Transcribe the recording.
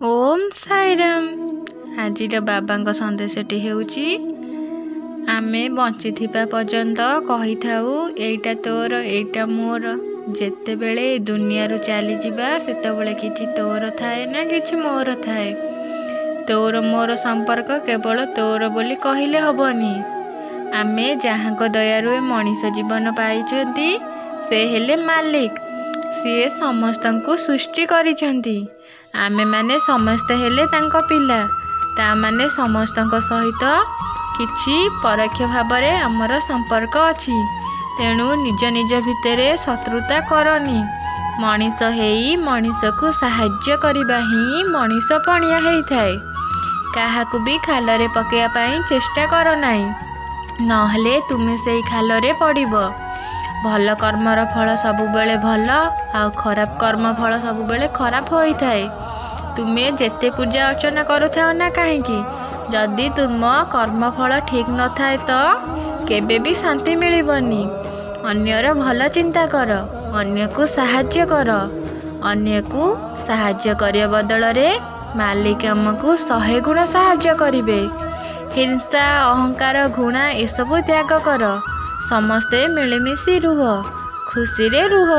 ଓମ୍ ସାଇରାମ। ଆଜିର ବାବାଙ୍କ ସନ୍ଦେଶଟି ହେଉଛି, ଆମେ ବଞ୍ଚିଥିବା ପର୍ଯ୍ୟନ୍ତ କହିଥାଉ ଏଇଟା ତୋର, ଏଇଟା ମୋର। ଯେତେବେଳେ ଏ ଦୁନିଆରୁ ଚାଲିଯିବା, ସେତେବେଳେ କିଛି ତୋର ଥାଏ ନା କିଛି ମୋର ଥାଏ। ତୋର ମୋର ସମ୍ପର୍କ କେବଳ ତୋର ବୋଲି କହିଲେ ହେବନି। ଆମେ ଯାହାଙ୍କ ଦୟାରୁ ଏ ମଣିଷ ଜୀବନ ପାଇଛନ୍ତି, ସେ ହେଲେ ମାଲିକ। ସିଏ ସମସ୍ତଙ୍କୁ ସୃଷ୍ଟି କରିଛନ୍ତି। ଆମେମାନେ ସମସ୍ତେ ହେଲେ ତାଙ୍କ ପିଲା। ତା ମାନେ ସମସ୍ତଙ୍କ ସହିତ କିଛି ପରୋକ୍ଷ ଭାବରେ ଆମର ସମ୍ପର୍କ ଅଛି। ତେଣୁ ନିଜ ନିଜ ଭିତରେ ଶତ୍ରୁତା କରନି। ମଣିଷ ହେଇ ମଣିଷକୁ ସାହାଯ୍ୟ କରିବା ହିଁ ମଣିଷ ପଣିଆ ହେଇଥାଏ। କାହାକୁ ବି ଖାଲରେ ପକାଇବା ପାଇଁ ଚେଷ୍ଟା କର ନାହିଁ, ନହେଲେ ତୁମେ ସେଇ ଖାଲରେ ପଡ଼ିବ। ଭଲ କର୍ମର ଫଳ ସବୁବେଳେ ଭଲ, ଆଉ ଖରାପ କର୍ମ ଫଳ ସବୁବେଳେ ଖରାପ ହୋଇଥାଏ। ତୁମେ ଯେତେ ପୂଜା ଅର୍ଚ୍ଚନା କରୁଥାଅ ନା କାହିଁକି, ଯଦି ତୁମ କର୍ମଫଳ ଠିକ୍ ନଥାଏ ତ କେବେ ବି ଶାନ୍ତି ମିଳିବନି। ଅନ୍ୟର ଭଲ ଚିନ୍ତା କର, ଅନ୍ୟକୁ ସାହାଯ୍ୟ କର। ଅନ୍ୟକୁ ସାହାଯ୍ୟ କରିବା ବଦଳରେ ମାଲିକ ଆମକୁ 100 ଗୁଣ ସାହାଯ୍ୟ କରିବେ। ହିଂସା, ଅହଙ୍କାର, ଘୃଣା ଏସବୁ ତ୍ୟାଗ କର। ସମସ୍ତେ ମିଳିମିଶି ରୁହ, ଖୁସିରେ ରୁହ।